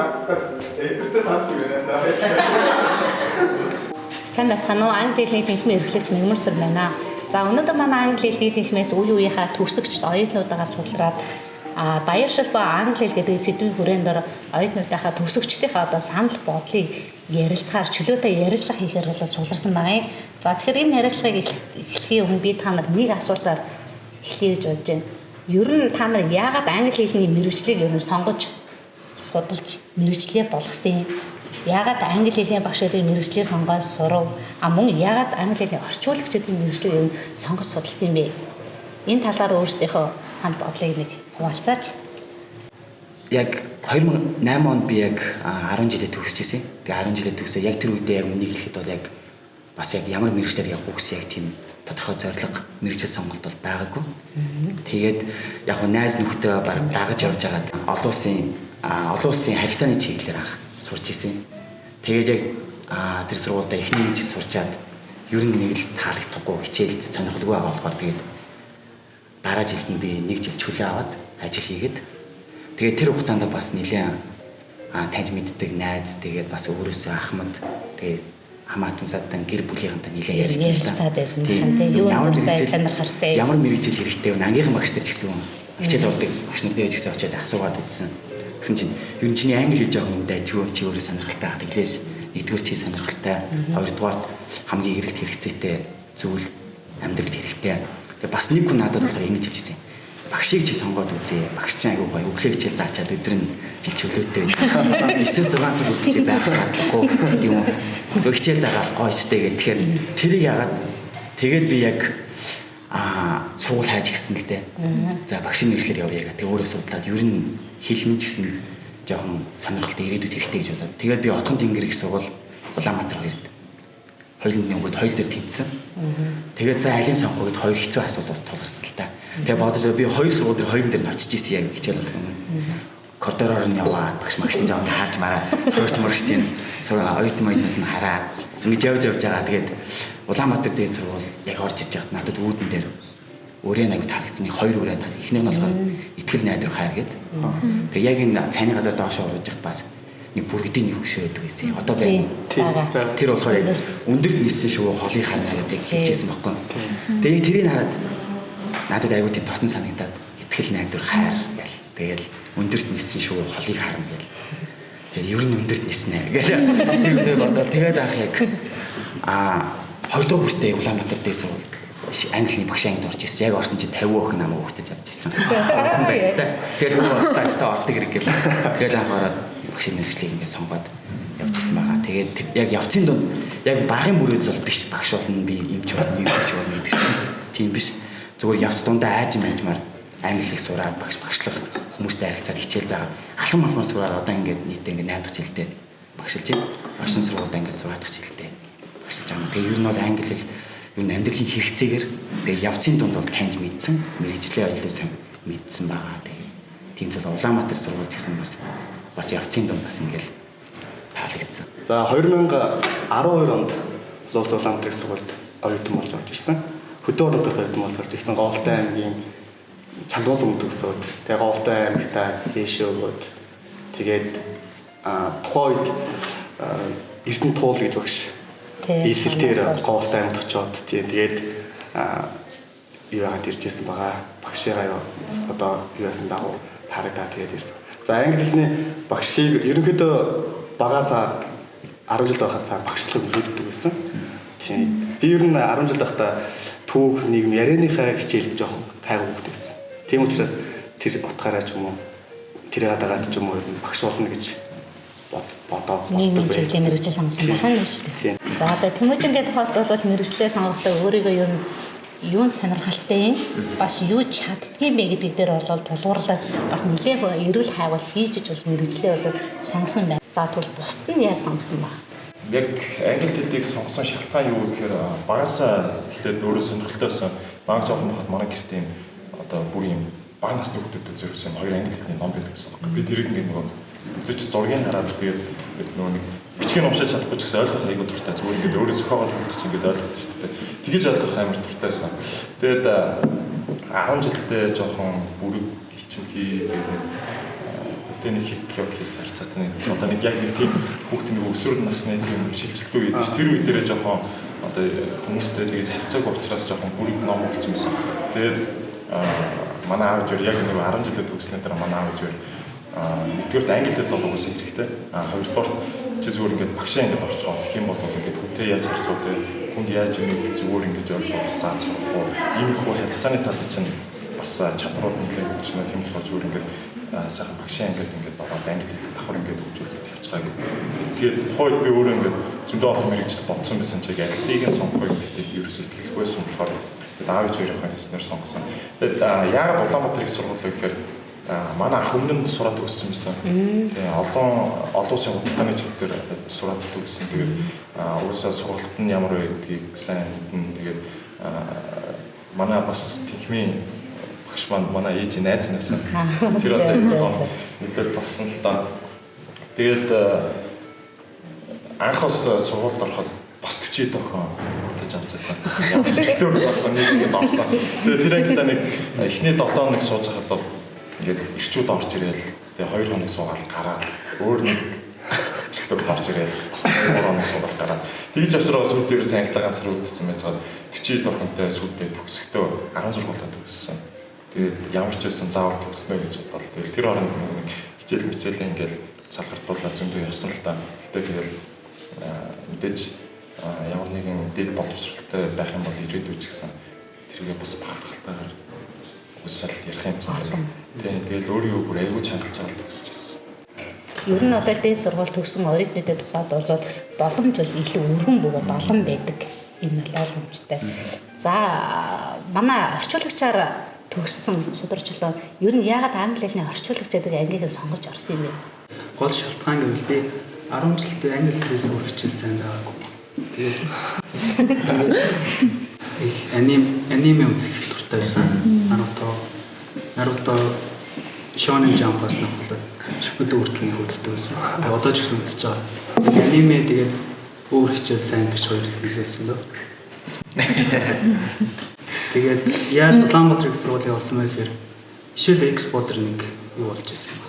авцгаар эдэртэй санал байна. За баярлалаа. Сайн байцгаана уу? Англи хэлний тэнхимийн эрхлэгч Мэгмөр сүр байна. За өнөөдөр манай англи хэлний тэнхимээс үе үеийнхаа төгсөгчд оюутнуудаагаа цуглараад даяаршил ба англи хэл гэдэг сэдвийн хүрээнд дор оюутнуудынхаа төгсөгчдийнхээ одоо санал бодлыг ярилцахаар чөлөөтэй ярилцлага хийхээр бол цугларсан байгаа юм. За тэгэхээр энэ ярилцлагыг эхлэхийн өмнө би та нарт нэг асуултаар эхлэе гэж бодож байна. Ер нь та нар яагаад англи хэлний мэргэжлийг ер нь сонгож судалж мэргэжлээ болгосон юм? Яагаад англи хэлний багш гэдэг мэргэжлийг сонгоод сурав? А мөн яагаад англи хэлний орчуулагч гэдэг мэргэжлийг ер нь сонгож судалсан юм бэ? Энэ талаар өөрсдийнхөө санал бодлыг нэг хуваалцаач. Яг 2008 онд би яг 10 жилээ төгсөж ирсэн. Тэгээ 10 жилээ төгсөө яг тэр үедээ яг үнийг хэлэхэд бол яг бас яг ямар мэргэжлээр явах уу гэсэн яг тийм тодорхой зорилго мэргэжил сонголт бол байгаагүй. Тэгээд яг нь найз нөхдөд баг дагаж явж байгаад олон улсын харилцааны чиглэлээр анх сурч ирсэн. Тэгээд яг тэр сургуультай эхний жил сурчаад ер нь нэг л таалагдахгүй хичээл сонирхолгүй байгаа болохоор тэгээд дараа жилд нь би нэг жил чөлөө аваад ажил хийгээд тэгээд тэр хугацаанд бас нэлээд таньж мэддэг найз тэгээд бас өөрөөсөө ахмад тэгээд хамаатан садан гэр бүлийнхэнтэй нэлээд ярилцаад байсан байна тийм юу дуртай сонирхолтой ямар мэргэжил хэрэгтэй вэ? Ангийнхан багш нар ч гэсэн хичээл ордог багш нар дээр ч гэсэн очиад асуугаад үзсэн. Гэсэн чинь ер нь чиний англи хэл жоохон дайжгүй чи өөрөө сонирхолтой ах тэглээс нэгдүгээр чи сонирхолтой, хоёрдугаарт хамгийн эрэлт хэрэгцээтэй зүйл амьдралд хэрэгтэй. Тэгээ бас нэг хүн надад болохоор ингэж хэлжсэн. Багшийг чи сонгоод үзье. Багш чинь айгүй гоё. Өглөө хичээл заачаад өдөр нь жил чөлөөтэй байж. 9-6 цаг хүртэл чи байх шаардлагагүй гэдэг юм уу. Зөв хичээл заагаал гоё штэ гэх. Тэгэхээр тэрийг яагаад тэгээд би яг сургууль хайж гисэн л дээ. За багшийн мэргэжлээр явъя гэх. Тэг өөрөө судлаад ер нь хэл мэн ч гэсэн жоохон сонирхолтой ирээдүйд хэрэгтэй гэж бодоод. Тэгээд би Отгон Тэнгэр их сургууль Улаанбаатар хоёрт хоёулын өнгөд хоёул дээр тэнцсэн. Тэгээд за алийг сонгох гэд хоёр хэцүү асуулт бас тулгарсан л та. Тэгээд бодож би хоёр сургууль дээр хоёулын дээр нь очиж исэн яг хичээл орох юм. Коридороор нь яваад багш магшин жоо харж мараад сурагч мөрөгч тийм сураа оюутан моётнууд нь хараад ингэж явж явж байгаа. Тэгээд Улаанбаатар дээд сургууль яг орж иж байхад надад үүдэн дээр өрөө аяг таалагдсан. Хоёр өрөө таал. Эхнийх нь болохоор итгэл найдвар хайр гээд. Тэгээд яг энэ цайны газар доош орж яхад бас нэг бүргэдийн нэг хөшөө байдаг байсан. Одоо байна. Тэр болохоор яг өндөрт нисэн шүү холыг харна гэдэг хэлжсэн байхгүй. Тэгээд тэрийг хараад надад айгүй тийм дотн санагдаад итгэл найдвар хайр гэл. Тэгэл өндөрт нисэн шүү холыг харна гэл. Тэгээд ер нь өндөрт ниснэ гэл. Тэр үедээ бодоод тэгээд анх яг хоёр дахь курстэй Улаанбаатар дээд сургууль английн багш ангид орж ирсэн. Яг орсон чинь 50 охин намайг хүүхдэд авч ирсэн. Тэгэл нөгөө стажтай ордог хэрэг гэл. Тэгэл анх ороод багшийн мэргэжлийг ингээд сонгоод явж исэн байгаа. Тэгээд яг явцын дунд яг багын мөрөөдөл бол биш. Багш болно, би эмч болно, юм биш болно гэдэг чинь тийм биш. Зүгээр явц дундаа айжм айжмаар англиг сураад багш багшлах хүмүүстэй харилцаад хичээл заагаад алхам алхмаар сураад одоо ингээд нийтдээ ингээд 8 дахь жилдээ багшилж байна. Оршин сургуульд ингээд 6 дахь жилдээ багшилж байгаа. Тэгээ ер нь бол англи хэл ер нь амьдралын хэрэгцээгээр тэгээ явцын дунд бол таньж мэдсэн, мэргэжлээ илүү сайн мэдсэн байгаа. Тэгээ тийм зүйл Улаанбаатар сургууль гэсэн бас явцын дунд бас ингээл таалагдсан. За 2012 онд Улс Улаанбаатар сургуульд оюутан болж орж ирсэн. Хөдөө бодлогоос оюутан болж орж ирсэн. Гоолтой аймгийн Чандуун сүм төгсөөд тэгээ Гоолтой аймагтаа хээшээ өгөөд тэгээд тухайн үед Эрдэнэ туул гэж багш Ийсэлтээр Гоолтой аймагт очиод тэгээд юу яагаад ирж исэн байгаа. Багшигаа юу одоо юу яасан дагуу таарагдаа тэгээд ирсэн. За англи хэлний багшийг ерөнхийдөө багасаа 10 жил байхасаа багшлахыг мөрөөддөг байсан. Тийм. Би ер нь 10 жил байхдаа түүх нийгэм ярианыхаа хичээл жоохон гайгүй хөвгт байсан. Тийм учраас тэр утгаараа ч юм уу тэрийг дагаад ч юм уу ер нь багш болно гэж бодоо. Нийгмийн чиглэлийн мэргэжил сонгосон байна шүү дээ. За Тэмүүжингийн тухайд бол мэргэжлээ сонгохдоо өөрийгөө ер нь юунд сонирхолтой юм бас юу чаддгийм бэ гэдэг дээр бол тулгуурлаж бас нэлээх эрүүл хайвал хийж иж бол мэргэжлээ бол сонгосон байна. За тэгвэл бусд нь яаж сонгосон ба? Яг англи хэлийг сонгосон шалтгаан юу гэхээр багасаа эхлээд өөрөө сонирхолтой байсан. Баг жоохон байхад манай гэрт юм одоо бүр юм бага насны хүүхдүүдэд зориулсан хоёр англи хэлний ном байдаг гэсэн. Би тэрийг ингээд нөгөө үзэж зургийг хараад тэгээд нөгөө нэг бичгийг уншиж чадахгүй ч гэсэн ойлгох айгүй дуртай. Зүгээр ингээд өөрөө зохиогоод хүүхд чинь ингээд ойлгох шүү дээ. Тэгэж ойлгох амар дуртай байсан. Тэгээд 10 жилдээ жоохон бүрэг ичимхий тэгээд нэг Хүүхдтэй нэг хик яг хийсэн харьцаатай нэг одоо нэг яг нэг тийм хүүхд нэг өсвөр насны тийм шилжилтүү гэдэг чинь тэр үе дээрээ жоохон одоо хүмүүстэй тэгэж харьцаагүй учраас жоохон бүрэг ном болсон байсан. Тэгээд манай аав ээж яг нэг 10 жилээ төгснөний дараа манай аав ээж нэгдүгээрт англи хэл бол угаасаа хэрэгтэй. А хоёрдугаарт чи зүгээр ингээд багшаа ингээд орцгоо гэх юм бол ингээд хүнтэй яаж харьцах вэ? Хүнд яаж нэг зүгээр ингээд ойлгож зааж сурах уу? Иймэрхүү харилцааны талыг чинь бас чадрууд нэлээд хөгжнө. Тийм болохоор зүгээр ингээд сайхан багшаа ингээд ороод англи хэл давхар ингээд хөгжүүлэлт тавьчихгаа гэдэг. Тэгээд тухайн үед би өөрөө ингээд зөндөө олон мэргэжил бодсон байсан чиг аль нь сонгох вэ гэдэгт ерөөсөө итгэлгүй байсан болохоор тэгээд аав ээж хоёрын хэлснээр сонгосон. Тэгээд яагаад Улаанбаатар их сургууль вэ гэхээр манай ах өмнө нь сураад төгссөн байсан. Тэгээ олон улсын худалдааны чиглэлээр сураад төгссөн. Тэгээд угаасаа сургалт нь ямар вэ гэдгийг сайн мэднэ. Тэгээд манай бас тэнхмийн багш маань манай ээжийн найз нь байсан. Тэр бас нөлөөлөл болсон л да. Тэгээд анх бас сургуульд ороход бас 40 охин утаж авч байсан. Ямар ч ихтэй болох нэг ингээд орсон. Тэгээд тэр ангидаа нэг эхний 7 хоног сууж байхад бол ингээд ирчүүд орж ирээл тэгээ 2 хоног суугаад гараад өөр нэг эрэгтэй орж ирээл бас 3 хоног суугаад гараад тэгж авсараа сүйд ерөөс ангидаа ганцаар үлдсэн байж байгаа. 40 охинтой сүйдээ төгсөхдөө 16 болоо төгссөн. Тэгээд ямар ч байсан заавал төгснө гэж бодлоо. Тэгээд тэр хооронд нэг хичээл мичээлээ ингээд салгартуулаад зөндөө явсан л та. Гэтэ тэгэл мэдээж ямар нэгэн дэд боловсралтай байх юм бол ирээдүйд ч гэсэн тэргээ бас бахархалтайгаар усал ярих юм чинь. Тийм тэгэл өөрийгөө бүр айгүй чангалж байгаа л төгсөж байсан. Ер нь бол дээд сургууль төгссөн оюутнуудын тухайд бол боломж бол илүү өргөн бөгөөд олон байдаг. Энэ бол ойлгомжтой. За манай орчуулагчаар төгссөн сударчлаа. Ер нь яагаад англи хэлний орчуулагч гэдэг ангийг нь сонгож орсон юм бэ? Гол шалтгаан гэвэл би 10 жилдээ англи хэлээс өөр хичээл сайн байгаагүй. Тэгээд их аниме үзэх дуртай байсан. Наруто Shonen Jump-аас навхлаад Shippuden хүртэл нэг үздэг байсан. Тэгээд одоо ч гэсэн үзэж байгаа. Аниме тэгээд өөр хичээл сайн биш хоёр хэлээсэн дөө. Тэгээд яаж Улаанбаатар их сургуулийг олсон бэ гэхээр Мишель Экспо дээр нэг юу болж байсан юм.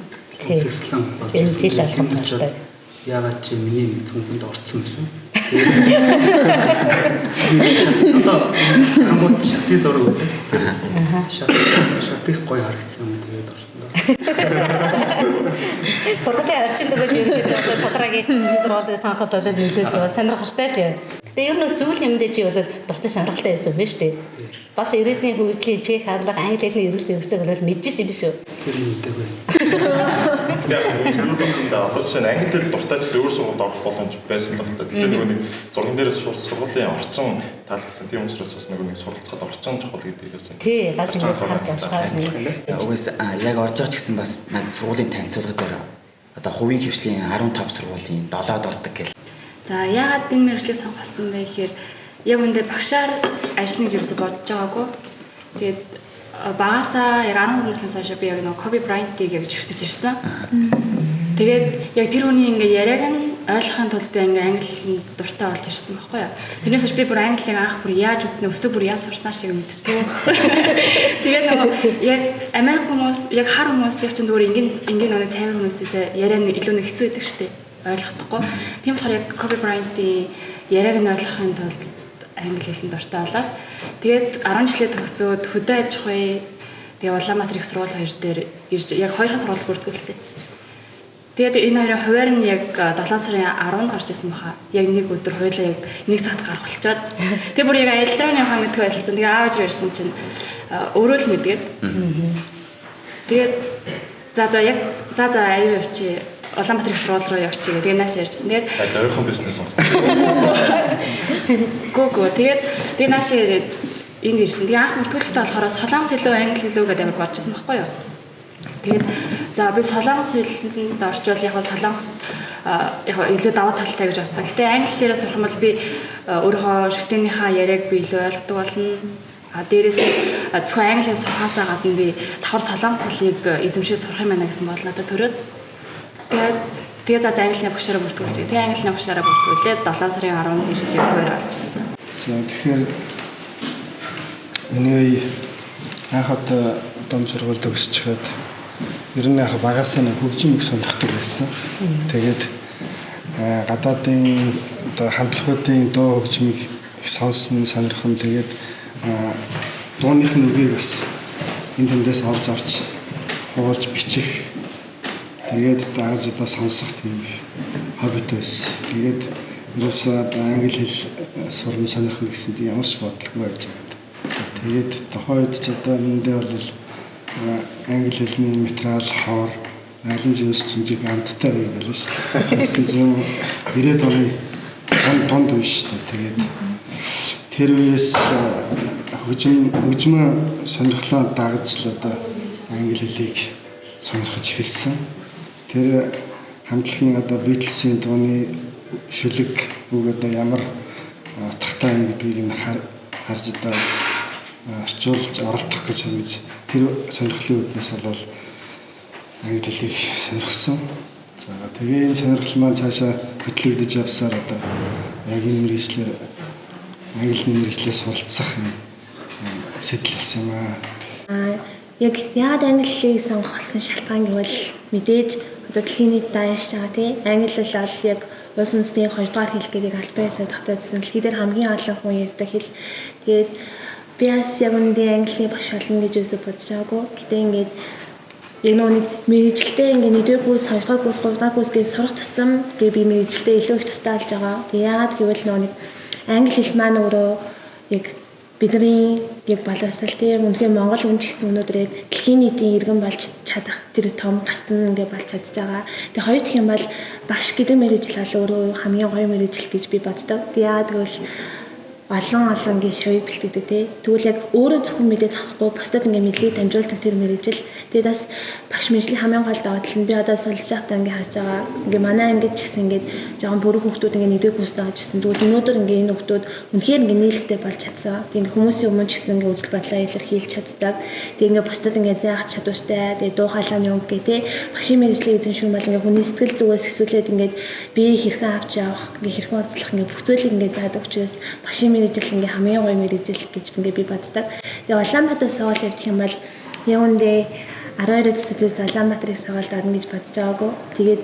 Үзэсгэлэн болж байсан. Жил алхам болтой. Яагаад чи миний нэг цүнхэнд орцсон байсан. Одоо ангууд шатын зураг өгдөг. Шат их гоё харагдсан юм тэгээд орсон доо. Сургуулийн орчинд өгөөд ерөнхийдөө садрагийн сургуулийг сонгоход бол нөлөөс сонирхолтой л юм. Гэтэ ер нь бол зүйл юм дээр чи бол дуртай сонирхолтой байсан юм байна шүү дээ. Бас ирээдүйн хөгжлийн чих хандлага англи хэлний эргэлт хэрэгцээг бол мэдчихсэн юм биш үү? Тэр мэдээгүй. Тэгээд одоо жишээ нь англи хэл дуртай ч гэсэн өөр сургуульд орох боломж байсан л байна. Тэгээд нөгөө нэг зурган дээрээс сургуулийн орчин таалагдсан. Тийм учраас бас нөгөө нэг суралцахад орчин чухал гэдгийг бас. Тий, газ ингээс харж авахаар нэг. Угсаа яг орж байгаа ч гэсэн бас над сургуулийн танилцуулга дээр одоо хувийн хвшлийн 15 сургуулийн 7-д ордог гэл. За яагаад энэ мэргэжлийг сонгосон бэ гэхээр яг үндэ багшаар ажиллана гэж юусоо бодож байгаагүй. Тэгээд багасаа яг 13 наснаас хойш би яг нөгөө Kobe Bryant-ийг яг шүтэж ирсэн. Тэгээд яг тэр хүний ингээ яриаг нь ойлгохын тулд би ингээ англи дуртай болж ирсэн байхгүй юу. Тэрнээс хойш би бүр англиг анх бүр яаж үзснэ өсөг бүр яаж сурснаа шиг мэдтгүү. Тэгээд нөгөө яг Америк хүмүүс яг хар хүмүүс яг чинь зүгээр энгийн нөгөө цайвар хүмүүсээс яриа нь илүү нэг хэцүү байдаг шүү дээ. Ойлгохдохгүй. Тийм болохоор яг Kobe Bryant-ийн яриаг нь ойлгохын тулд англи хэлэнд дуртай болоод тэгээд 10 жилээ төгсөөд хөдөө аж ахуй тэгээ Улаанбаатар их сургууль хоёр дээр ирж яг хоёрхан сургууль бүртгүүлсэн. Тэгээд энэ хоёрын хуваар нь яг 7 сарын 10-нд гарч ирсэн баха. Яг нэг өдөр хоёулаа яг нэг цагт гарах болчоод тэгээ бүр яг аялал руу явах мэдгүй байлцсан. Тэгээ аав ээж ирсэн чинь өөрөө л мэдгээд. Тэгээд за яг за аюу явчих. Улаанбаатар их сургууль руу явчих гэх. Тэгээ нааш ярьжсэн. Тэгээд аль ойрхон бизнес сонгосон. Гүү. Тэгээд нааш яриад энд ирсэн. Тэгээ анх бүртгүүлэхдээ болохоор солонгос хэлөө англи хэлөө гэдэг амар бодчихсон байхгүй юу? Тэгээд за би солонгос хэлэнд орчвол яг солонгос яг илүү даваа талтай гэж бодсон. Гэтэ англи хэлээрээ сурах юм бол би өөрийнхөө шүтээнийхээ яриаг би илүү ойлгодог болно. А дээрээс зөвхөн англи хэл сурахаасаа гадна би давхар солонгос хэлийг эзэмшиж сурах юм байна гэсэн бодол надад төрөөд тэгээ за англи багшаараа бүртгүүлж. Тэгээ англи багшаараа бүртгүүлээд 7 сарын 10-нд ирж хуваар орж ирсэн. За тэгэхээр миний анх одоо дом сургууль төгсчихэд Ер нь яг багасаа нэг хөгжим их сонирхдаг байсан. Тэгээд гадаадын одоо хамтлагуудын дуу хөгжмийг их сонсон, сонирхон. Тэгээд дууных нь үгийг бас энэ тэндээс олж авч хуулж бичих. Тэгээд дагаж одоо сонсох тийм их хоббитой байсан. Тэгээд ерөөсөө одоо англи хэл сурна сонирхно гэсэн тийм ямар ч бодлого байж байгаа. Тэгээд тухайн үед ч одоо үүндээ бол англи хэлний материал хоор алим жимс жинжиг амттай байг байлаа шүү дээ. 1990-ад оны дунд үе шүү дээ. Тэгээд тэр үеэс хөгжмөө сонирхлоо дагаж л одоо англи хэлийг сонирхож эхэлсэн. Тэр хамтлагийн одоо Beatles-ийн дууны шүлэг үг одоо ямар утгатай юм гэдгийг нь харж одоо орчуулж оролдох гэж ингэж тэр сонирхлын үүднээс бол англи хэлийг сонирхсон. За тэгээ энэ сонирхол маань цаашаа хөтлөгдөж явсаар одоо яг энэ мэргэжлээр англи мэргэжлээ суралцах юм сэтэл болсон юм аа. Яг яагаад англи хэлийг сонгох болсон шалтгаан гэвэл мэдээж одоо дэлхийн нийт даяарч байгаа тий. Англи хэл бол яг улс үндэстний 2 дугаар хэл гэдэг албан ёсоор тогтоодсон. Дэлхий дээр хамгийн олон хүн ярьдаг хэл. Тэгээд би бас яг үүндээ английн багш болно гэж юусоо бодож байгаагүй. Гэтэ ингээд яг нэг мэргэжилтэй ингээд нэгдүгээр курс, хоёрдугаар курс, гуравдугаар курс гэж сурах тусам тэгээ би мэргэжилтэй илүү их дуртай болж байгаа. Тэгээ яагаад гэвэл нөгөө нэг англи хэл маань өөрөө яг бидний яг боловсрол тийм үнэхээр Монгол хүн ч гэсэн өнөөдөр яг дэлхийн нийтийн иргэн болж чадах тэр том гарцсан ингээ болж чадж байгаа. Тэгээ хоёр дахь юм бол багш гэдэг мэргэжил бол өөрөө хамгийн гоё мэргэжил гэж би боддог. Тэгээ яагаад гэвэл олон олон ингээ шавийг бэлтгэдэг тий. Тэгвэл яг өөрөө зөвхөн мэдээ зогсохгүй бусдад ингээ мэдлэгийг дамжуулдаг тэр мэргэжил. Тэгээд бас багш мэргэжлийн хамгийн гол давуу тал нь би одоо суралцж байхдаа ингээ харж байгаа. Ингээ манай ангид ч гэсэн ингээ жоохон бүрэн хүүхдүүд ингээ нэгдүгээр курст орж ирсэн. Тэгвэл өнөөдөр ингээ энэ хүүхдүүд үнэхээр ингээ нийлэлтэй болж чадсан. Тэг ингээ хүмүүсийн өмнө ч гэсэн ингээ үзэл бодлоо илэрхийлж чаддаг. Тэг ингээ бусдад ингээ заах чадвартай. Тэг дуу хоолойны үг гэ тий. Багшийн мэргэжлийн эзэмших бол ингээ хүний сэтгэл зүгээс хэсүүлээд ингээ бие хэрхэн авч явах, ингээ хэрхэн уучлах ингээ бүх зүйлийг ингээ заадаг учраас багшийн мэргэжил ингээ хамгийн гоё мэргэжил гэж ингээ би боддог. Тэгээ Улаанбаатар сургууль явах юм бол яг үндэ 12 төсөлөөс Улаанбаатарыг сургуульд орно гэж бодож байгаагүй. Тэгээд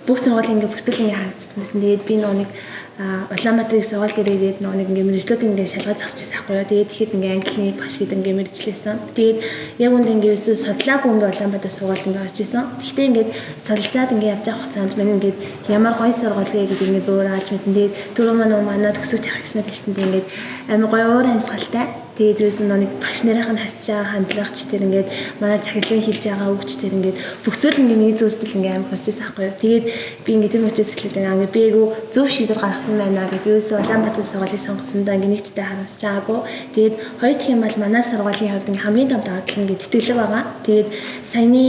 бүх сургууль ингээ бүртгэл ингээ харагдсан байсан. Тэгээд би нөгөө нэг Улаанбаатарыг сургууль дээр ирээд нөгөө нэг ингээ мэргэжлүүд ингээ шалгаж зогсож байсан байхгүй юу. Тэгээд тэгэхэд ингээ английн багш гэдэг ингээ мэргэжлээсэн. Тэгээд яг үндэ ингээ ерөөсөө судлаагүй ингээ Улаанбаатар сургуульд ингээ орж исэн. Гэхдээ ингээд суралцаад ингээ явж байгаа хугацаанд мань ингээд ямар гоё сургууль вэ гэдэг ингээ бөөр алж мэдсэн. Тэгээд түрүү маань манай төгсөж авах гэснээр хэлсэн. Тэгээд ингээд амар гоё уур амьсгалтай. Тэгээд ерөөсөн нэг багш нарынх нь хасж байгаа хандлагач тэр ингээд манай захирлын хэлж байгаа үгч тэр ингээд бүх зүйл ингээд миний зүйлсэл ингээд амар хүсэж байсан байхгүй юу. Тэгээд би ингээд тэр мөчөөс эхлээд ингээд би айгу зөв шийдвэр гаргасан байна гэж би ерөөсөө Улаанбаатар сургуулийг сонгосондоо ингээд нэгтдээ харамсаж байгаагүй. Тэгээд хоёр дахь юм бол манай сургуулийн хувьд ингээд хамгийн том давуу тал ингээд тэтгэлэг байгаа. Тэгээд саяны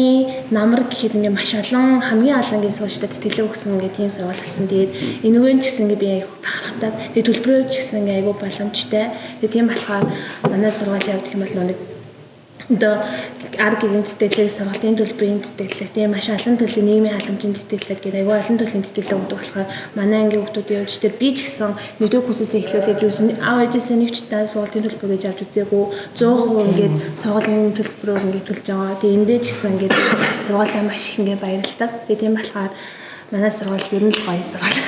намар гэхэд ингээд маш олон хамгийн олон ингээд сурагчдад тэтгэлэг өгсөн ингээд тийм сургууль болсон. Тэгээд энэгээр ч гэсэн ингээд би айгу бахархдаг. Тэгээд төлбөрөөр ч гэсэн ингээд айгу боломжтой. Тэгээд тийм болохоор манай сургуулийн явдах юм бол нэг одоо ар гэрийн тэтгэлэг, сургуулийн төлбөрийн тэтгэлэг, тийм маш олон төрлийн нийгмийн халамжийн тэтгэлэг гэдэг айгүй олон төрлийн тэтгэлэг өгдөг болохоор манай ангийн хүүхдүүд явж тэр би ч гэсэн нэгдүгээр курсээс эхлүүлээд юусэн аав ээжээсээ нэг ч удаа сургуулийн төлбөр гэж авч үзээгүй 100% ингээд сургуулийн төлбөрөөр ингээд төлж байгаа. Тэгээ эндээ ч гэсэн ингээд сургуультай маш их ингээд баярлалдаг. Тэгээ тийм болохоор манай сургууль ер нь л гоё сургууль.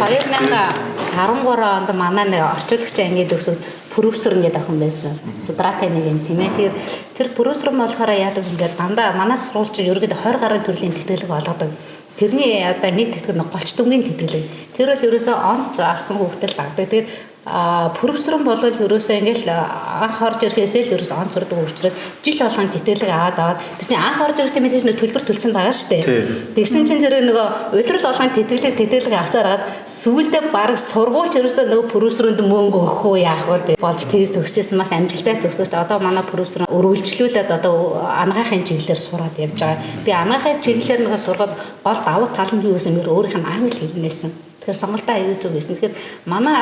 2013 онд манай нэг орчуулагч ангийн төгсөөд профессор ингээд охин байсан. Судрата нэг юм тийм ээ. Тэр профессор нь болохоор яадаг ингээд дандаа манай сургууль чинь ерөөдөө 20 гаруй төрлийн тэтгэлэг олгодог. Тэрний одоо нэг тэтгэлэг нь голч дүнгийн тэтгэлэг. Тэр бол ерөөсөө онц авсан хүүхдэд дагдаг. Тэгээд профессор нь болвол ерөөсөө ингээл анх орж ирэхээсээ л ерөөсөө онц сурдаг учраас жил болгон тэтгэлэг аваад тэр чинь анх орж ирэхдээ мэдээж нөө төлбөр төлсөн байгаа шүү дээ. Тэгсэн чинь зэрэг нөгөө улирал болгон тэтгэлэг авсаар хагаад сүүлдээ баг сургуульч ерөөсөө нөгөө профессорынд мөнгө өгөх үү яах вэ болж тэгс төгсчихсэн бас амжилттай төгсөж одоо манай профессор өргөлжлүүлээд одоо анагаахын чиглэлээр сураад явж байгаа. Тэгээ анагаахын чиглэлээр нөгөө сургаад гол давуу тал нь юу гэсэн мэр өөрийнх нь англи хэлнээсэн. Тэгэхээр сонголтоо аягүй зөв байсан. Тэгэхээр манай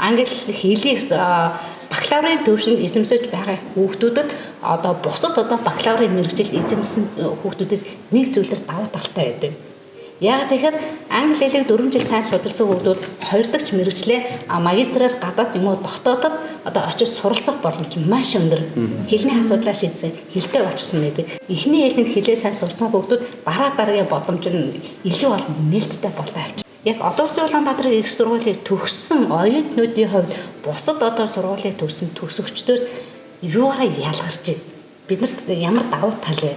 англи хэлийг бакалаврын түвшинд эзэмшиж байгаа хүүхдүүдэд одоо бусад одоо бакалаврын мэргэжил эзэмсэн хүүхдүүдээс нэг зүйлээр давуу талтай байдаг. Яг тэгэхээр англи хэлийг 4 жил сайн судалсан хүүхдүүд 2 дахь мэргэжлээ магистраар гадаад юм уу дотоодод одоо очиж суралцах боломж маш өндөр. Хэлний асуудлаа шийдсэн, хэлтэй болчихсон байдаг. Эхний хэлний хэлээ сайн сурсан хүүхдүүд бараа дараагийн боломж нь илүү олон нээлттэй болоо авчих. Яг олон улсын Улаанбаатарын их сургуулийг төгссөн оюутнуудын хувьд бусад одоо сургуулийг төгссөн төгсөгчдөөс юугаараа ялгарч байна? Биднэрт ямар давуу тал вэ?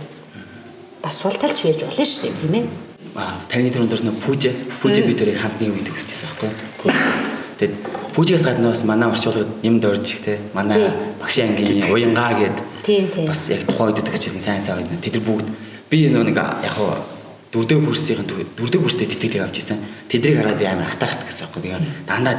Бас сул талч байж болно шүү дээ, тийм ээ? Таны түрүүнд дурсан Пүүжэ би тэрийг хамт нэг үе төгсчихсэн байхгүй. Тэгээд Пүүжээс гадна бас манай орчуулгад юм дөрж те манай багшийн ангийн уянгаа гээд бас яг тухайн үед төгсчихсэн сайн сайн үед тэд нар бүгд би нэг яг хуу дөрөвдөө курсын дөрөвдөө курстэй тэтгэлэг авч ирсэн. Тэдрийг хараад би амар атаархдаг гэсэн байхгүй. Тэгээд дандаа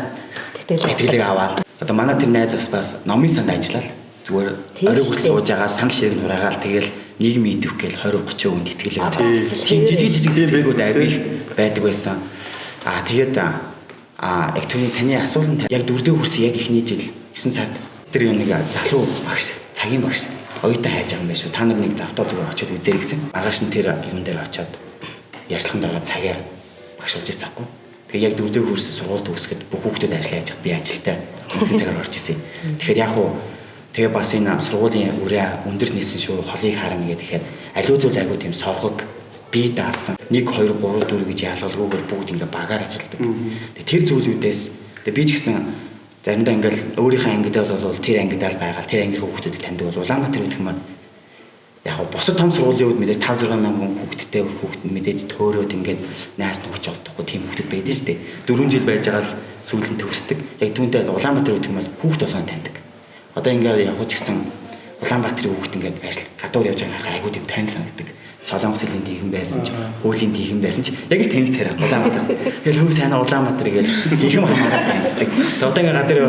тэтгэлэг аваад одоо манай тэр найз бас номын санд ажиллаад зүгээр орой хүртэл сууж байгаа санал ширэг нураагаал тэгэл нийгмийн идэвх гээл 20 30 хүн тэтгэлэг аваад тийм жижиг жижиг тэтгэлгүүд авих байдаг байсан. Аа тэгээд яг түүний таны асуулт яг дөрөвдөө курсын яг эхний жил 9 сард тэр юм нэг залуу багш, цагийн багш оюутан хайж байгаа юм байна шүү. Та нар нэг завтаа зүгээр очиод үзээрэй гэсэн. Маргааш нь тэр юун дээр очиод ярьцлаганд ороод цагаар багш болж ирсэн аахгүй. Тэгээ яг дөрөвдөө курс сургууль төгсгöd бүх хүүхдүүд ажил хайж хад би ажилтай үндсэн цагаар орж ирсэн. Тэгэхээр яг уу тэгээ бас энэ сургуулийн үрээ өндөр нийсэн шүү, холыг харна гэх тэгэхээр аливаа зүйл айгуу тийм соргог бие даасан 1 2 3 4 гэж ялгалгүйгээр бүгд ингээ багаар ажилладаг. Тэгээ тэр зүйлүүдээс тэгээ би ч гэсэн заримдаа ингээл өөрийнхөө ангидаа бол тэр ангидаа л байгаа, тэр ангийнхаа хүүхдүүдийг таньдаг бол Улаанбаатар гэх юм бол яг бусад том сургуулийн үед мэдээж 5 6 мянган хүүхэдтэй хүүхэд мэдээж төөрөөд ингээд найс нөхөж олдохгүй тийм хүүхэд байдаг шүү дээ. 4 жил байж байгаа л сүүл нь төгсдөг. Яг түүнтэй Улаанбаатар гэх юм бол хүүхэд болгон таньдаг. Одоо ингээд явж гисэн Улаанбаатарын хүүхэд ингээд ажил гадуур явж байгаа харах айгуу тийм тань санагддаг. Солонгос хэлний дийхэн байсан ч, хуулийн дийхэн байсан ч яг л танил царай Улаанбаатар. Тэгэл хөө сайн Улаанбаатар гэж ихэнх хамаарал танилцдаг. Тэгээ одоо ингээд гадар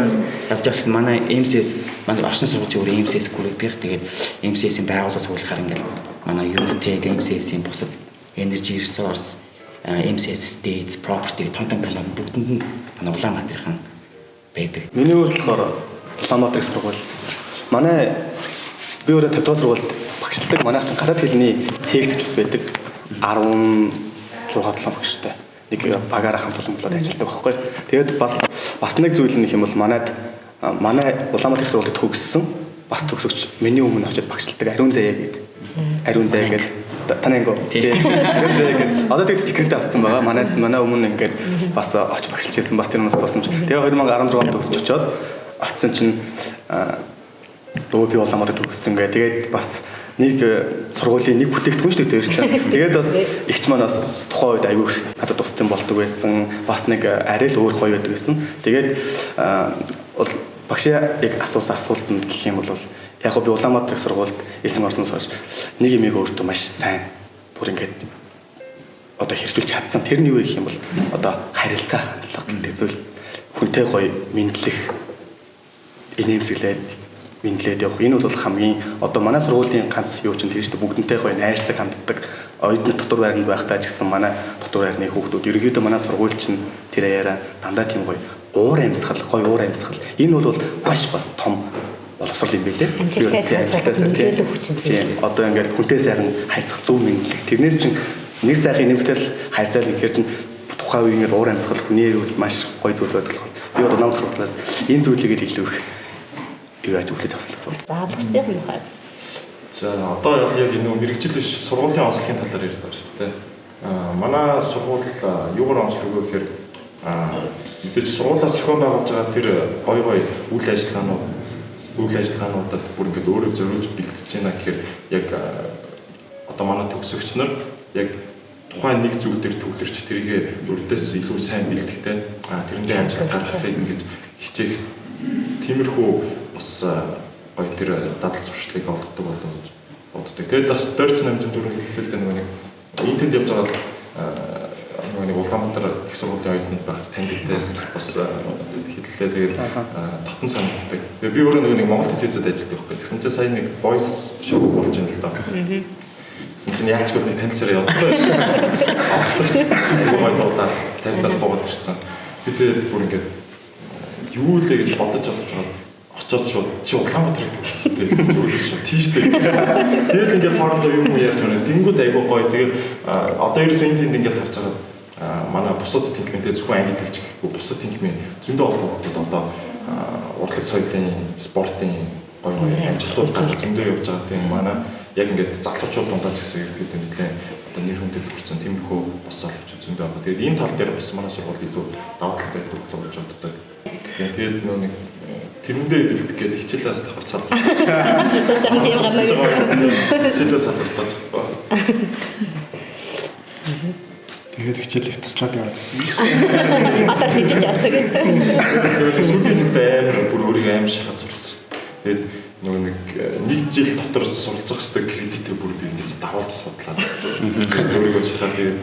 явж байгсан манай MCS манай орчин сургуулийн өөр MCS группийнх тэгээд MCS-ийн байгууллага цуглахаар ингээд манай Unitec, MCS-ийн бусад Energy Resource, MCS States, Property гэх том том компани бүгдэнд нь манай Улаанбаатарын байдаг. Миний хувьд болохоор Улаанбаатар их сургууль. Манай би өөрөө 5 дугаар сургуульд багшилдаг. Манай чинь гадаад хэлний секц бас байдаг. 16 7 багштай. Нэг багаараа хамт олон болоод ажилладаг байхгүй. Тэгээд бас нэг зүйл нь юм бол манай Улаанбаатар их сургуульд төгссөн бас төгсөгч миний өмнө очиод багшилдаг Ариун Заяа гэдэг. Ариун Заяа гэдэг таны анги. Ариун Заяа гэдэг. Одоо тэгээд декретээ авсан байгаа. Манай өмнө ингээд бас очиж багшилж байсан бас тэр юмас тусамж. Тэгээд 2016 онд төгсөж очиод очисон чинь дөө би Улаанбаатар төгссөн гэ. Тэгээд бас нэг сургуулийн нэг бүтээгдэхүүн шүү дээ дээрчлээ. Тэгээд бас эгч маань бас тухайн үед айгүй надад тусдсан болдог байсан. Бас нэг арай л өөр гоё байдаг байсан. Тэгээд бол багш яг асуусан асуултанд гэх юм бол яг би Улаанбаатар их сургуульд элсэн орсноос хойш нэг юмыг өөртөө маш сайн бүр ингээд одоо хэрэгжүүлж чадсан. Тэр нь юу гэх юм бол одоо харилцаа хандлага гэдэг зүйл хүнтэй гоё мэдлэх инээмсэглээд мэдлээд явах. Энэ бол хамгийн одоо манай сургуулийн ганц юу чинь тэр шүү дээ. Бүгдэнтэй гоё найрсаг ханддаг. Оюутны дотор байранд байхдаа ч гэсэн манай дотор байрны хүүхдүүд ерөнхийдөө манай сургууль чинь тэр аяараа дандаа тийм гоё уур амьсгал, гоё уур амьсгал. Энэ бол маш бас том боловсрол юм билээ. Амжилттай сайхан нөлөөлөх хүчин зүйл. Одоо ингээд хүнтэй сайхан харьцах зөв мэдлэг. Тэрнээс чинь нэг сайхан нэмэлтэл харьцаал гэхээр чинь тухайн үеийн ингээд уур амьсгал хүний эрүүл маш гоё зүйл байдаг болохоор би одоо нам сургуулиас энэ зүйлийг илүү их юу яаж өглөж авсан л байна. За бусдын тухай. За одоо яг энэ мэрэгжил биш сургуулийн онцлогийн талаар ярих байна шүү дээ. Манай сургууль юугаар онцлог вэ гэхээр мэдээж сургуулиас зохион байгуулж байгаа тэр гой гой үйл ажиллагаануудад бүр ингээд өөрөө зориулж бэлтэж байна гэхээр яг одоо манай төгсөгч нар яг тухайн нэг зүйл дээр төвлөрч тэрийг урдаас илүү сайн бэлтгэхдээ тэрэндээ амжилт гаргахыг ингэж хичээх тиймэрхүү бас гоё тэр дадал зуршлыг олгодог болов гэж боддог. Тэгээд бас дөрч намжин түрүү хэллээ л дээ нөгөө нэг энэ тэнд явж байгаа нөгөө нэг Улаанбаатар их сургуулийн оюутнууд байхаар таньдаг бас хэллээ. Тэгээд татан санагддаг. Тэгээд би өөрөө нөгөө нэг Монгол телевизэд ажилладаг байхгүй. Тэгсэн чинь сая нэг voice show болж байна л доо. Тэгсэн чинь яалч гол нэг танилцаараа явдаг. Орцогч айгуу гоё дуулаад тестаас буугаад ирсэн. Би тэгээд бүр ингээд юу лээ гэж бодож байгаа очоод шууд чи Улаанбаатарыг төгссөн гэсэн зүйл шүү. Тийш дээ. Тэгээд ингээд хоорондоо юм ярьж байна. Тэнгүүд айгуу гоё. Тэгээд одоо ерөөсөө энэ тэнд ингээд харж байгаа Манай бусад тэнхимэнтэй зөвхөн англи хэлж гэхгүй бусад тэнхимийн зөндөө олон хүмүүс одоо урлаг соёлын, спортын гоё гоё амжилтууд гаргаж зөндөө явж байгаа. Тийм манай яг ингээд залуучууд дундаа ч гэсэн ерөнхийдөө нэлээд одоо нэр хүндэд хүрсэн тиймэрхүү бас залуучууд зөндөө байгаа. Тэгээд энэ тал дээр бас манай сургууль илүү давуу талтай байдаг болов гэж боддог. Тэгээд нөө нэг тэрэндээ бэлдэх гээд хичээлээ бас давхар цалгах. Тэс жоохон тийм гарна гэж. Хичээлээ цалгах чадахгүй. Тэгээд хичээл их туслаад яваад байсан шүү дээ. Одоо мэдчих авсан гэж. Сүүлийн жилдээ амар бүр өөрийгөө амар шахаж сурсан. Тэгээд нөгөө нэг жил дотор суралцах ёстой кредитээ бүр би ингэж давуулж судлаад. Өөрийгөө шахаад тэгээд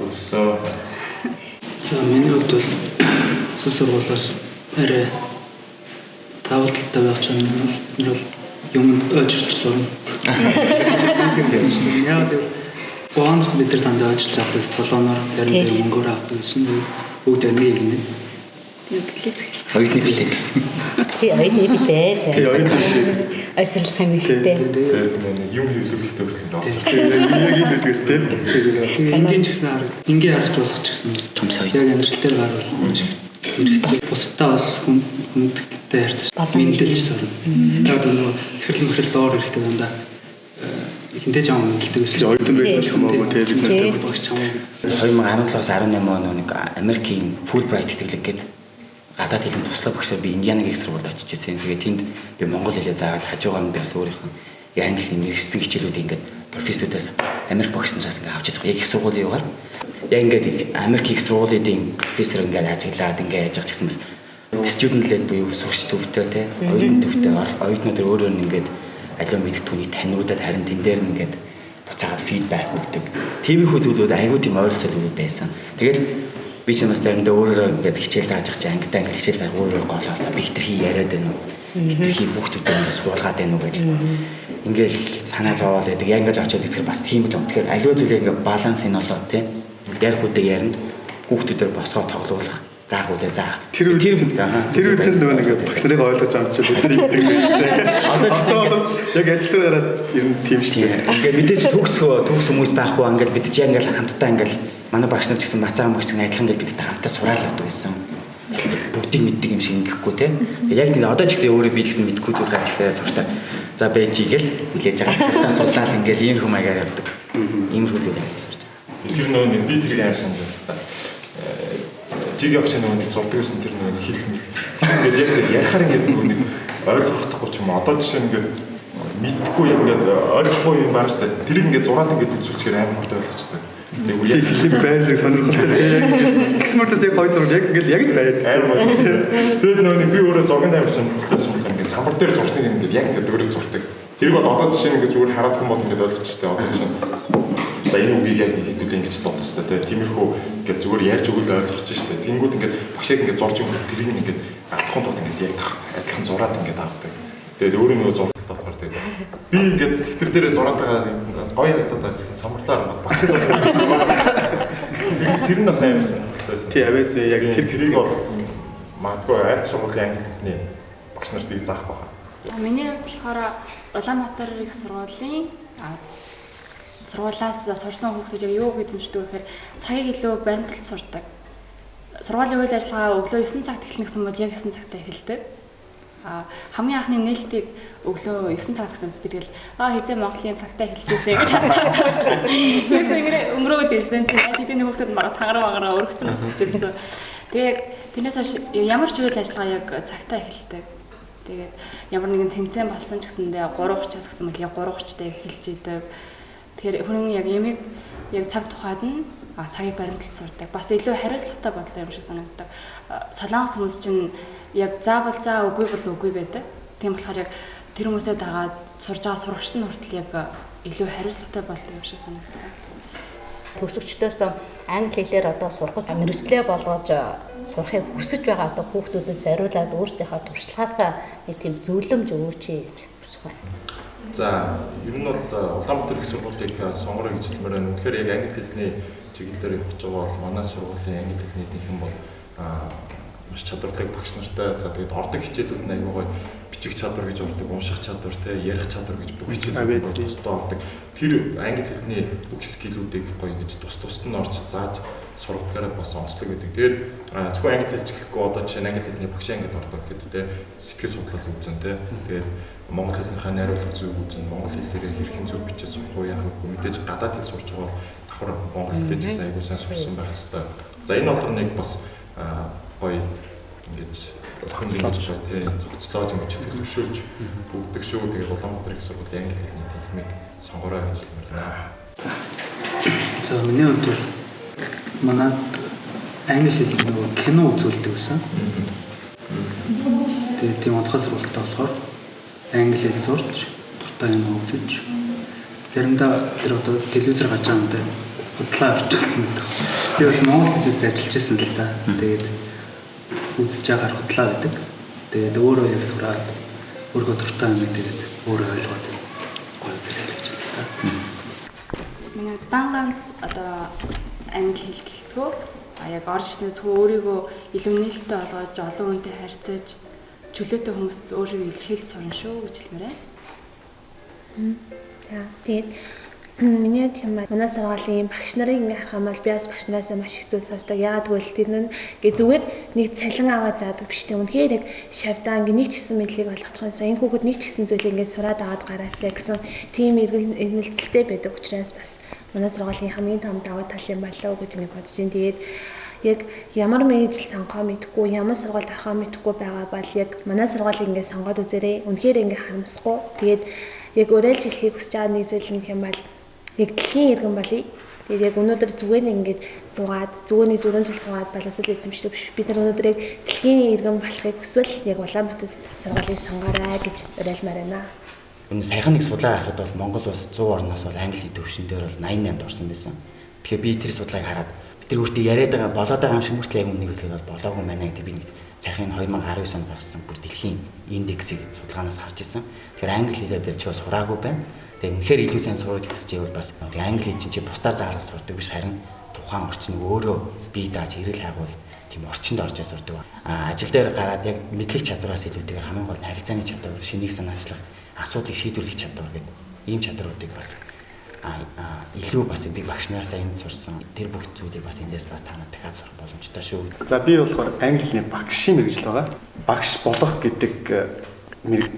өссөн. За миний хувьд бол сүл сургуулиас арай давуу талтай байх чанар нь бол энэ бол юмд ойжруулж сурна. Яг л Бонд бид нар дандаа ажиллаж авдаг толооноор зарим дээр мөнгөөр авдаг гэсэн. Бүгд нэг нэг. Оюутны билет гэсэн. Тий, оюутны билет. Тий, оюутны билет. Ойшруулах юм ихтэй. Тэгээд нэг юм хэвлүүлэхдээ хүртэл орж ирсэн. Яг энэ үдгээс тий. Энгийн ч гэсэн хараг, энгийн харагч болох ч гэсэн том соёл. Яг амьдрал дээр гарвал маш их хэрэгтэй. Бусдаа бас хүндэтэлтэй харьцаж мэндэлж сурна. Яг нөгөө сэтгэл мэхрэл доор ирэхдээ дандаа хинтээ чам мэндэлдэг гэсэн. Оюутан байсан ч хамаагүй тий бид нартай багш чамаагүй. 2017-аас 18 он нэг Америкийн Fulbright тэтгэлэг гээд гадаад хэлний туслах багшаар би Индианагийн их сургуульд очиж ирсэн. Тэгээд тэнд би монгол хэлээ заагаад хажуугаар нь би бас өөрийнх нь англи хэлний мэргэжсэн хичээлүүдийг ингээд профессорудаас Америк багш нараас ингээд авч ирсэн. Яг их сургуулийн югаар яг ингээд Америк их сургуулийн профессор ингээд ажиглаад ингээд яаж байгаа ч гэсэн бас student led буюу сурагч төвтэй тий оюутан төвтэй оюутнууд өөрөөр нь ингээд аливаа мэдэх түүнийг таниудаад харин тэн дээр нь ингээд буцаагаад фидбек өгдөг. Тиймэрхүү зүйлүүд айгүй тийм ойролцоо зүйлүүд байсан. Тэгэл би ч бас заримдаа өөрөөрөө ингээд хичээл зааж явах чинь ангидаа ингээд хичээл заах өөрөөрөө голоол за би хитрхи яриад байна уу? Хитрхи хүүхдүүдэд ингээд суулгаад байна уу гэж ингээд санаа зовоол байдаг. Яг ингээд очиод үзэхээр бас тийм л юм. Тэгэхээр аливаа зүйлээ ингээд баланс нь болоо тий. Ярих үедээ ярина. Хүүхдүүдээр босгоо тоглуулах заах үедээ заах. Тэр үед чинь нөгөө нэг багш нарыг ойлгож амчил бид нар ингэдэг байж тээ. Одоо ч гэсэн яг ажил дээр гараад ер нь тийм шүү дээ. Ингээд мэдээж төгс хүмүүс таахгүй ингээд бид ч яг ингээд хамтдаа ингээд манай багш нар ч гэсэн бацаан багш нар адилхан ингээд бидтэй хамтдаа сураал явдаг байсан. Бүгдийг мэддэг юм шиг ингэхгүй те. Яг тийм одоо ч гэсэн өөрөө би гэсэн мэдгүй зүйл гарч ирэхээр зуртаа за байж игээл хүлээж байгаа. Хамтдаа судлаад ингээд иймэрхүү маягаар явдаг. Иймэрхүү зүйл яг сурч байгаа. Тэр нөгөө нэг би тэрийг амар санаж байна. Жиг явч нөгөө нэг зурдаг гэсэн тэр нөгөө хэл мэл. Ингээд яг ярихаар ингээд нөгөө нэг ойлгохдохгүй ч юм уу. Одоо жишээ нь ингээд мэдхгүй юм ингээд ойлгохгүй юм байгаа шүү дээ. Тэрийг ингээд зураад ингээд үзүүлчихээр амар хурд ойлгочтой. Тэгээд яг хэлний байрлал сонирхолтой тийм. Гэсэн мөртөөс яг гой зураг яг ингээд яг л байр. Амар гой. Тэгээд нөгөө нэг би өөрөө зурган амар сонирхолтой болохоор ингээд самбар дээр зурсныг ингээд яг ингээд өөрөөр зурдаг. Тэрийг бол одоо жишээ нь ингээд зүгээр хараад хүн бол ингээд ойлгочтой. Одоо жишээ нь за энэ үгийг яг хэдүүлээ ингэж дуудах хэрэгтэй тийм. Тиймэрхүү ингээд зүгээр ярьж өгөл ойлгож штэ. Тэнгүүд ингээд багш яг ингээд зурж өгөх тэрийг ингээд алдахгүй тулд ингээд яг адилхан зураад ингээд авдаг. Тэгээд өөрөө нөгөө зурагт болохоор тэгээд би ингээд дэвтэр дээрээ зураад байгаа гоё харагдаад байгаа ч гэсэн самбарлаар багш тэр нь бас амар сонирхолтой байсан. Тий, аваа зэ яг тэр хэсгийг бол магадгүй аль сургуулийн англи хэлний багш нарт тийг заах байхаа. Миний хувьд болохоор Улаанбаатар их сургуулийн сургуулиас сурсан хүүхдүүд яг юу эзэмшдэг вэ гэхээр цагийг илүү баримталж сурдаг. Сургуулийн үйл ажиллагаа өглөө 9 цагт эхэлнэ гэсэн бол яг 9 цагт эхэлдэг. Хамгийн анхны нээлтийг өглөө 9 цагт гэсэн би тэгэл хизээ Монголын цагтаа эхэлжээсэ гэж хатаа. Тэгээс ингэ өмрөөгд ирсэн чинь аль хэдийн хүүхдүүд марга тагараа магараа өргөцсөн зогсож ирсэн. Тэгээ тэрнээс хойш ямар ч үйл ажиллагаа яг цагтаа эхэлдэг. Тэгээд ямар нэгэн тэмцээн болсон ч гэсэндээ 3:30-аас гэсэн мэл яг 3:30-тай эхэлж идэг. Тэгэхээр хүн яг ямиг яг цаг тухайд нь цагийг баримталж сурдаг. Бас илүү хариуцлагатай бодлоо юм шиг санагддаг. Солонгос хүмүүс чинь яг заавал заа үгүй бол үгүй байдаг. Тийм болохоор яг тэр хүмүүсээ дагаад сурж байгаа сурагч нь хүртэл яг илүү хариуцлагатай болдог юм шиг санагдсан. Төгсөгчдөөс англи хэлээр одоо сургаж мэргэжлээ болгож сурахыг хүсэж байгаа одоо хүүхдүүдэд зориулаад өөрсдийнхөө туршлагаасаа нэг тийм зөвлөмж өгөөч гэж хүсэх байна. За, ер нь бол Улаанбаатар их сургуулийг сонгороо гэж хэлмээр байна. Үнэхээр яг англи хэлний чиглэлээр явах гэж байгаа бол манай сургуулийн англи хэлний тэнхэн бол маш чадвартай багш нартай. За, тэгээд ордог хичээлүүд нь аягүй гоё Бичих чадвар гэж ордог, унших чадвар, те, ярих чадвар гэж бүх хичээл тусдаа ордог. Тэр англи хэлний бүх skill үүдийг гоё ингэж тус тусад нь орж зааж сургадгаараа бас онцлог байдаг. Тэгээд зөвхөн англи хэлж эхлэхгүй, одоо жишээ нь англи хэлний багш ангид ордог гэхэд, те, сэтгэл судлал үзэн, те, тэгээд монгол хэлнийхээ найруулга зүйг үзэн, монгол хэлээрээ хэрхэн зөв бичиж сурах уу, яах вэ, мэдээж гадаад хэл сурч байгаа бол давхар монгол хэлээ ч гэсэн айгуу сайн сурсан байх хэрэгтэй. За, энэ болохоор нэг бас гоё ингэж зохицлоож, тий, зохицлоож ингэж төлөвшүүлж өгдөг шүү. Тэгээд Улаанбаатар их сургуулийн англи хэлний танхимыг сонгорой гэж хэлмээр байна. За, миний хувьд бол манад англи хэл нөгөө кино үзүүлдэг байсан. Тэгээд тийм онцгой сургуультай болохоор англи хэл сурч, дуртай юм үзэж, заримдаа тэр одоо телевизээр гарч байгаа юм дээр худлаа орчуулсан гэдэг. Би бас монгол хэлээс ажиллаж байсан л та. Тэгээд үзэж байгаагаар худлаа байдаг. Тэгээд өөрөө яг сураад, өөрөө дуртай юм, тэгээд өөрөө ойлгоод гоё зэрэг гэж байна та. Миний дан ганц одоо англи хэл гэлтгөө а яг орж ирснээр зөвхөн өөрийгөө илүү нээлттэй болгож, олон хүнтэй харьцаж, чөлөөтэй хүмүүст өөрийгөө илэрхийлж сурна шүү гэж хэлмээр байна. За, тэгээд миний хувьд юм манай сургуулийн багш нарыг ингээ харах юм бол би бас багш нараасаа маш их зүйл сурдаг. Яагаад гэвэл тэр нь ингээ зүгээр нэг цалин аваад заадаг биш үү. Үнэхээр яг шавдаа ингээ нэг ч гэсэн мэдлэгийг олгочих юмсан. Энэ хүүхэд нэг ч гэсэн зүйлийг ингээ сураад аваад гараасаа гэсэн тийм эргэлзэлтэй байдаг учраас бас манай сургуулийн хамгийн том давуу тал юм болоо гэж ингээ бодож байна. Тэгээд яг ямар мэргэжил сонгохоо мэдэхгүй, ямар сургуульд орохоо мэдэхгүй байгаа бол яг манай сургуулийг ингээ сонгоод үзээрэй. Үнэхээр ингээ харамсахгүй. Тэгээд яг уриалж хэлэхийг хүсэж байгаа нэг зүйл нь юм бол яг дэлхийн иргэн болъё. Тэгээд яг өнөөдөр зүгээр нэг ингээд суугаад, зүгээр нэг 4 жил суугаад балансал эзэмшдэг биш. Бид нар өнөөдөр яг дэлхийн иргэн болохыг хүсвэл яг Улаанбаатар сургуулийг сонгоорой гэж уриалмаар байна. Өнөө саяхан нэг судалгаа харахад бол Монгол улс 100 орноос бол англи хэл төвшин дээр бол 88-д орсон байсан. Тэгэхээр би тэр судалгааг хараад бид тэр өөртөө яриад байгаа, болоод байгаа юм шиг мөртлөө яг үнэнийг хэлэхэд бол болоогүй байна гэдэг би нэг саяхан 2019 онд гарсан бүр дэлхийн индексийг судалгаанаас харж ирсэн. Тэгэхээр англи хэлээр би ч сураагүй байна. Тэгээ үнэхээр илүү сайн сурах хүсэж байвал бас англи хэл чинь чи бусдаар заалгах сурдаг биш, харин тухайн орчин өөрөө бие дааж, эрэл хайгуул тийм орчинд орж сурдаг. А ажил дээр гараад яг мэдлэг чадвараас илүүтэйгээр хамгийн гол нь харилцааны чадвар, шинийг санаачлах, асуудлыг шийдвэрлэх чадвар гэдэг ийм чадруудыг бас илүү бас би багш нараасаа энд сурсан. Тэр бүх зүйлийг бас эндээс бас та нар дахиад сурах боломжтой шүү. За, би болохоор англи хэлний багшийн мэргэжил байгаа. Багш болох гэдэг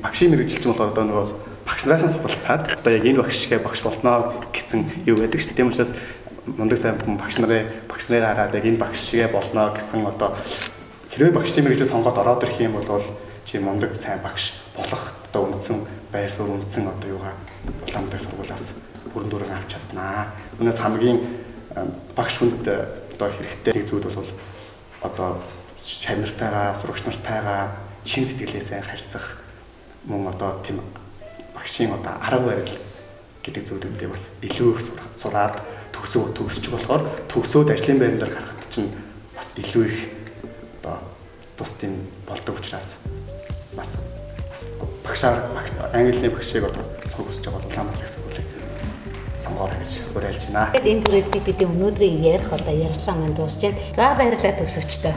багшийн мэргэжил чинь болохоор одоо нөгөө багш нараас нь суралцаад одоо яг энэ багш шигээ багш болно гэсэн юу байдаг шүү дээ. Тийм учраас мундаг сайн хүн багш нарыг хараад яг энэ багш шигээ болно гэсэн одоо хэрвээ багшийн мэргэжлийг сонгоод ороод ирэх юм бол чи мундаг сайн багш болох одоо үндсэн байр суурь, үндсэн одоо юугаа Улаанбаатар сургуулиас бүрэн дүүрэн авч чаднаа. Үүнээс хамгийн багш хүнд одоо хэрэгтэй нэг зүйл бол одоо шавь нартайгаа, сурагч нартайгаа чин сэтгэлээ сайн харьцах, мөн одоо тийм багшийн одоо арга барил гэдэг зүйлүүдийг бас илүү их сураад төгсөж болохоор төгсөөд ажлын байран дээр гарахад чинь бас илүү их одоо тус тийм болдог учраас бас багшаар англи багшийг одоо сурах хүсэж байгаа бол Улаанбаатар их сургуулийг сонгоорой гэж уриалж байна. Тэгээд энэ түрээд би бидний өнөөдрийн ярих одоо ярилцлага маань дуусч байна. За, баярлалаа төгсөгчдөө.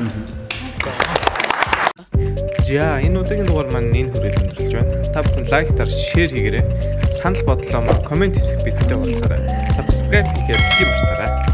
За, энэ удаагийн дугаар маань энэ хүрээд өндөрлөж байна. Та бүхэн like дарж, share хийгээрэй. Санал бодлоо маань comment хэсэгт бидэнтэй хуваалцаарай. Subscribe хийхээр битгий мартаарай.